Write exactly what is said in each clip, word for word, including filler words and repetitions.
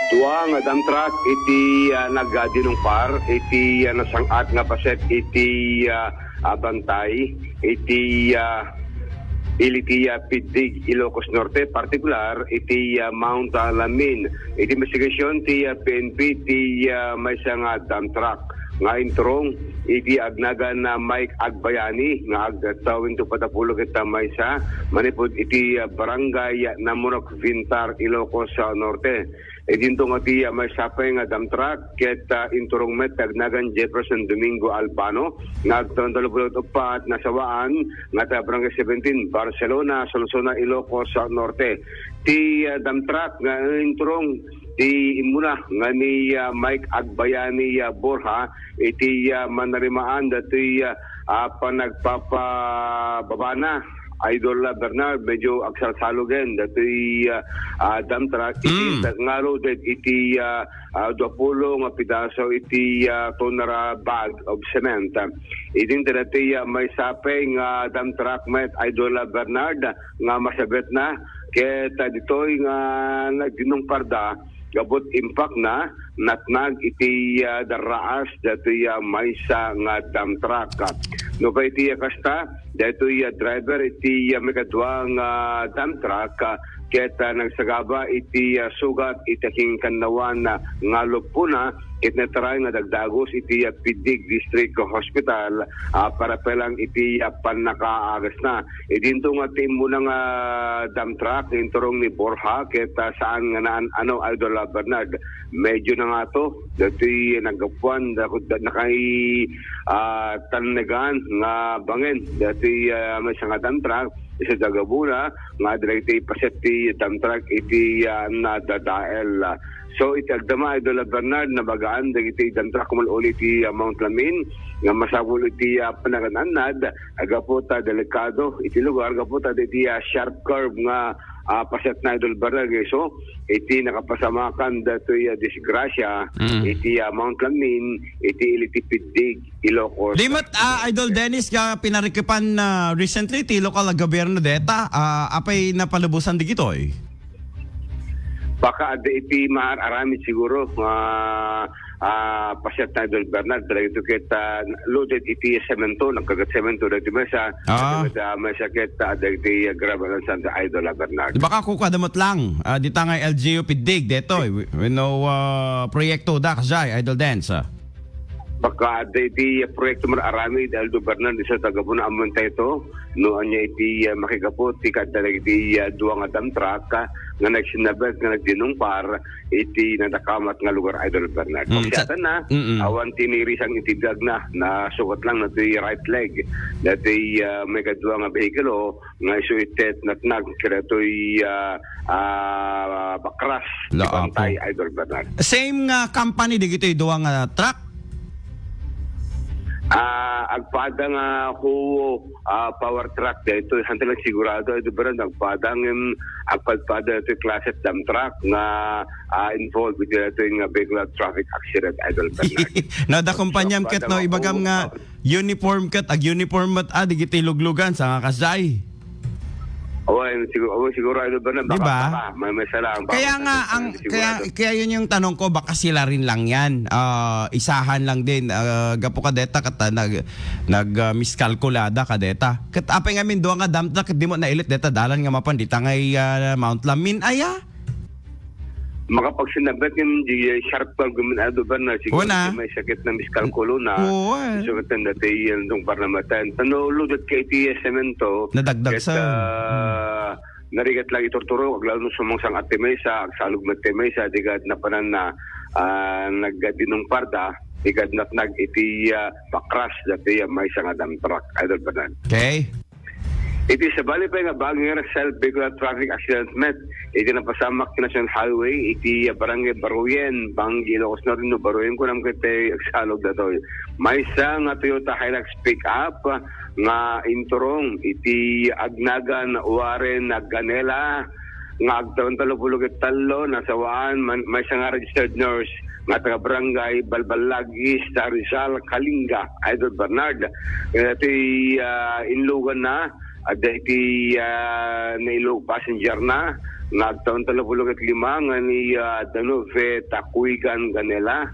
Dua nga dump truck iti, ah, nagdinungpar iti, ah, nasang-at nga paset iti, ah, ah, bantay iti, ah, ili ti, ah, Piddig, Ilocos Norte, partikular iti, ah, Mount, ah, Lamin. Iti investigasyon ti, ah, P N P ti, ah, maysa nga dump truck nga inturong iti agnagan na Mike Agbayani nga agtawen ti uppat a pulo ket maysa manipud iti, ah, barangay Namurok, Vintar, Ilocos, ah, Norte. Idinto nga ti, ah, maysa pay nga dump truck ket, ah, inturong met ti agnagan Jefferson Domingo Albano nga agtawen tallo pulu't uppat, nasawaan nga taga Barangay seventeen, Barcelona, Solsona, Ilocos, ah, Norte. Ti, ah, dump truck nga inturong ti immuna nga ni, ah, Mike Agbayani, ah, Borja iti, ah, manarimaan datoy, ah, ah, panagpapababana. Idol, ah, Bernard, medyo agsalsalogen datoy, ah, ah, dump truck iti Mm. nga loaded iti, ah, ah, dua pulo nga pidaso iti, ah, tonera bag of cement. Idin datoy, ah, maysa pay nga dump truck met, Idol, ah, Bernard, nga masabetna ket, ah, ditoy nga nagdinungparda, gaput impakna, natnag iti, ah, darraas datoy, ah, maysa nga dump truck. No kay iti, ah, kasta, datoy, ah, driver iti, ah, maikadua nga dump truck, ah, ket, ah, nagsagaba iti, ah, sugat iti kinkannawan, ah, nga lupona ket natray nga dagdagos iti, ah, Piddig District Hospital, ah, para pay lang iti, ah, pannakaagasna. Idinto nga ti immuna nga dump truck nga inturong ni Borja ket, ah, saan nga naan-ano, Idol, ah, Bernard. Medyo nangato datoy naggapuan, da-, da-, nakai-, ah, tannegan nga bangen datoy, ah, maysa nga dump truck, isu dagabuna nga adda dagiti paset ti dump truck iti, ah, nadadael. So, iti agdama, Idol Bernard, nabagaan dagiti dump truck nga uli iti, ah, Mount Lamin nga masapul iti, ah, panagan-annad, gapu ta delikado iti lugar, gapu ta iti, ah, sharp curve nga, ah, paset na, Idol Bernard. So, iti nakapasamakan datoy, ah, disgrasya, Mm. iti, ah, Mount Lamin, iti ili ti Piddig, Ilocos. Di met, ah, Idol Dennis, nga pinarikipan, ah, recently ti lokal a gobyerno deta, ah, apay napalubosan digitoy? Baka adda iti maar-aramid siguro, ah, ah, paset na, Idol Bernard, talaga ito ket, ah, loaded iti semento, nagkagat semento dagiti maysa, Ah. Dagiti maysa ket, ah, adda iti gravel and sand, Idol, ah, Bernard. Di ba ka kukadamot lang, ah, dita nga L G U Piddig, detoy, wi-, wenno, ah, proyekto da, kasjay, Idol Dennis, ah. Baka adda iti proyekto man aramid, Aldo Bernal, isu ta gapu na ammoen tayo to, no anya iti, ah, makigapu ti kadda dagiti, ah, dua nga dump truck, ah, nga nagsinabet nga nagdinungpar iti nadakamat nga lugar, Idol Bernard. Mm, sa- Pagsiatan na, Mm-mm. awan tinirisang iti biag na, nasugat lang na ti right leg. Dati, ah, maikadua nga behikulo, nga isu iti natnag kadatoy, ah, ah, bakras ti La, bantay, apo. Idol Bernard. Same nga company digitoy dua nga truck? Ah, agpada nga Howo, ah, power truck daytoy. Hantay lang sigurado, Idol Bernard, agpada ngem agpadpada daytoy klase dump truck nga, ah, involved iti daytoy nga vehicular traffic accident, Idol Bernard. Nada kumpanyam ket no, agpada nga ibagam Howo, nga power Uniform ket ag-uniform met a digiti luglugan, saan nga kasjay? Awan, siguro, awan, siguro, ano ba na, Di baka, ba? Baka, may, may sala, baka Kaya nga, ang, sigurado. Kaya, kaya yun yung tanong ko, baka sila rin lang yan. Ah, isahan lang din. Ah, gapu ka deta, kata, nag, nag, ah, miskalkulada ka deta. Ket apay nga min, dua nga dump truck, di mo nailit deta, dalan nga mapan, dita ngay, ah, Mount Lamin, aya? Makapagsinabet yung di sharp pag guminado ba na siguro Una. May sakit na miskalkulo na. Oo, eh. So, ito na tayo yung tong parlamatan. Tano, ludat kay ti semento. Nadagdag Ket, sa ah, narigat lang iturturo, aglalo sa mga sang ate Mesa, agsalog met ti Mesa, di ka napanan na, ah, nagdinungparda, di ka natnag iti, ah, bakras, dati, ah, may nga dump truck. Idol Bernard. Okay. Iti sabali pay nga bangir, self vehicular traffic accident met iti napasamak ti National Highway iti Barangay Baruyen, Banggi, Ilocos Norte, no Baruyen kunam ket agsalog datoy. Maysa nga Toyota Hilux pickup nga inturong iti agnagan Warren Ganela nga agtawen tallo puluh ket tallo, nasawaan man, maysa nga registered nurse nga taga Barangay Balbalag East, Rizal, Kalinga, Idol Bernard. Iti, ah, inlugan na, adda iti, ah, nailog passenger na, nga agtawen tallo pulo ket lima, nga ni, ah, Danufe Takuigan Ganela.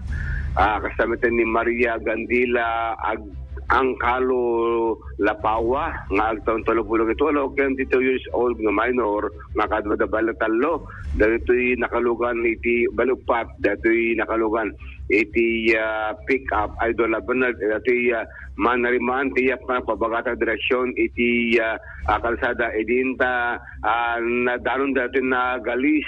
Ah, kasta met ni Maria Gandila Ag-, Angkalo Lapawa, nga agtawen tallo pulo ket walo, ken ti two years old nga minor, nga kaduada bale tallo. Dagitoy nakalugan iti, bale uppat, dagitoy nakalugan iti, ah, pick up, Idol Bernard, dagitoy, ah, manariman ti, ah, pagpabagatan direksyon iti, ah, ah, kalsada, idinta, ah, nadanon dagitoy nagalis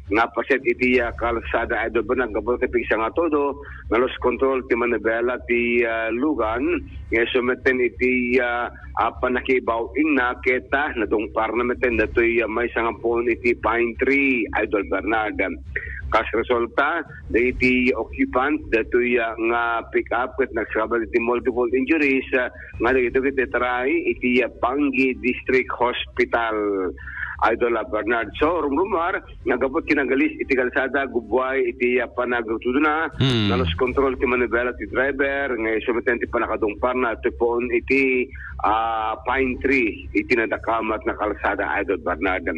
nga paset iti, ah, kalsada, Idol Bernard, gapu ti pigsa nga todo, na-lose control ti manibela ti, ah, lugan, nga isu metten iti, ah, ah, pannakibaw-ingna, ket, ah, nadungparna metten datoy, ah, maysa nga puon iti pine tree, Idol Bernard. Kas resulta, dagiti occupant datoy, ah, nga pick up ket nagsakbayan iti multiple injuries, ah, nga dagitoy ket itaray iti, ah, Bangui District Hospital, Idol, ah, Bernard. So, rumrumar nga gapu ti nagalis iti kalsada, gubbuay iti, ah, panagtudona, Hmm. na-lose control ti manibela ti driver, nga isu metten ti pannakadungparna ti puon iti, ah, pine tree iti nadakamat nga kalsada, Idol Bernard.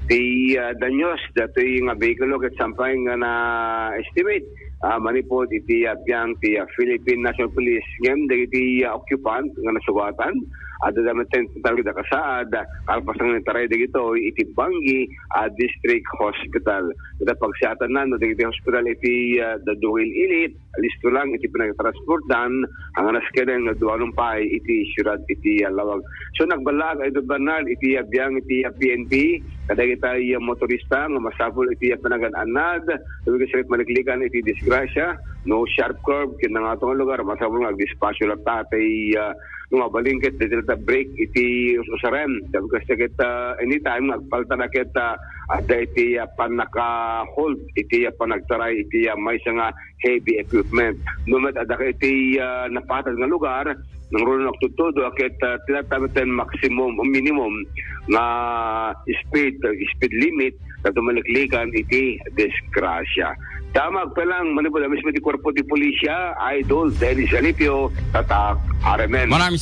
Ti, ah, danyos datoy nga behikulo ket saan pay nga na-estimate, ah, manipud iti, ah, biang ti, ah, Philippine National Police ngem dagiti, ah, occupant nga nasugatan, adda metten ti talged a kasaad, kalpasan nga itaray dagitoy iti Bangui, ah, District Hospital. Ita pagsiatanna no dagiti hospital iti, ah, Dadungil Init, listo lang iti panagtransportdan, nga nasken nga dua nupay iti siudad iti, ah, Laoag. So, nagballaag, Idol Bernard, iti, ah, biang iti, ah, P N P, kadagiti, ah, motorista nga masapul iti, ah, panagan-annad, dagiti sakit maliklikan iti disgrasya, no sharp curve, ken nangato nga lugar, masapul nga agdispasyo latta, tay, ah, no mabalin ket dagiti ta brake iti us-usaren. Dagiti ket, ah, anytime nga agpalta na ket, ah, adda iti, ah, pannaka-hold iti, ah, panagtaray iti, ah, maysa nga heavy equipment. No met adda ka iti, ah, napatag nga lugar, nangruna agtudtudo, ket, ah, ti latta metten maximum o minimum nga speed, ah, speed limit, ta tumaliklikan iti disgrasya. Damag pay lang, manipud a mismo ti kuerpo ti pulisya, Idol Dennis Alipio, Tatak R M N. Maraming